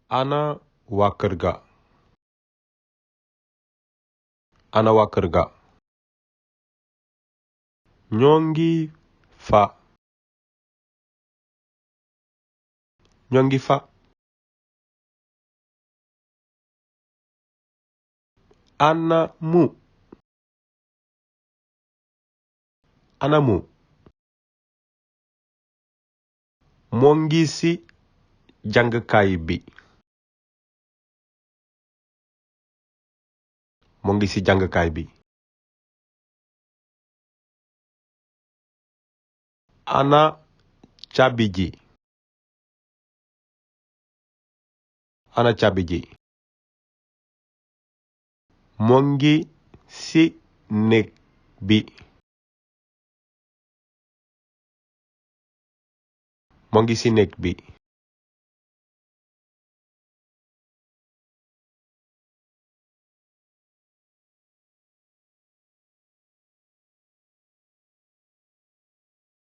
ana waa kër ga ana waa kër ga ñoo ngi fa ñoo ngi fa ana mu ana mu moo ngi ci jàngkaay bi moo ngi ci jàngkaay bi ana caabi ji ana caabi ji moo ngi ci néeg bi moo ngi ci néeg bi